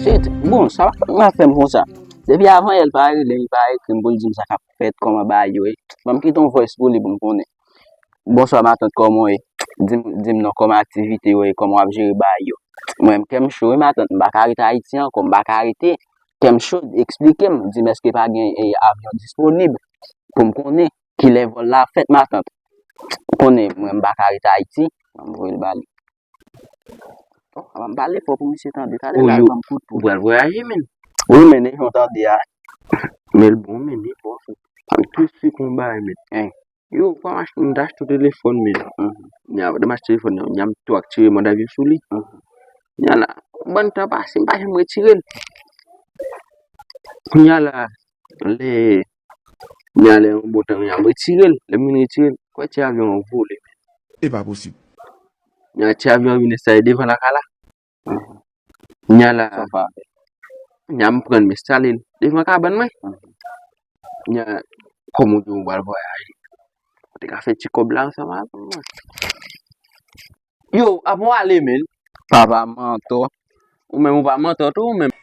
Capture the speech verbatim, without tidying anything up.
Shit, bon, sa pa fè m konsa. Depi avan yè, l pa rele m, li pa ekri m pou l di m sa k ap fèt, kòman bagay yo ye. Ban m kite yon voice pou li pou m konnen. Bonswa, matant, kòman w ye? Di m, di m non, kòman aktivite yo ye, kòman w ap jere bagay yo? Mwen menm, kè m cho, wi, matant, m pa ka rete Ayiti ankò, m pa ka rete. Kè m cho, eksplike m, di m èske pa gen, e, avyon disponib pou m konnen kilè vòl la ap fèt, matant. Ou konnen, mwen, m pa ka rete Ayiti, m voye l ba li. Oh, m pale fò pou misye tande. Talè la, l ban m kout pou. Ou pral vwayaje, men. Wi, men, e jan w tande a. Men l bon, men, li bon, frè. An tou sik yon bagay, men. Hein. Yo, pa m achte, m t achte yon telefòn, men. Nya, pandan m achte telefòn nan, nya m tou aktive mòd avyon sou li. Nya la, yon bann tan pase, m pa janm retire l. Kounya la, lè, nya lè yon bon tan, nya m retire l. Lè m vin retire l, kwè ti avyon an vole. E pa posib. Nya ti avyon an vin enstale devan lakay la. Nya la, nya m pran l, m enstale l devan kabann mwen. Nya, kòm ou di w pral vwayaje, ou te ka fè ti kòb la ansanm avè mwen. Yo, ap w ale, men. Papa mantò. Ou menm, ou pa mantò tou, ou menm.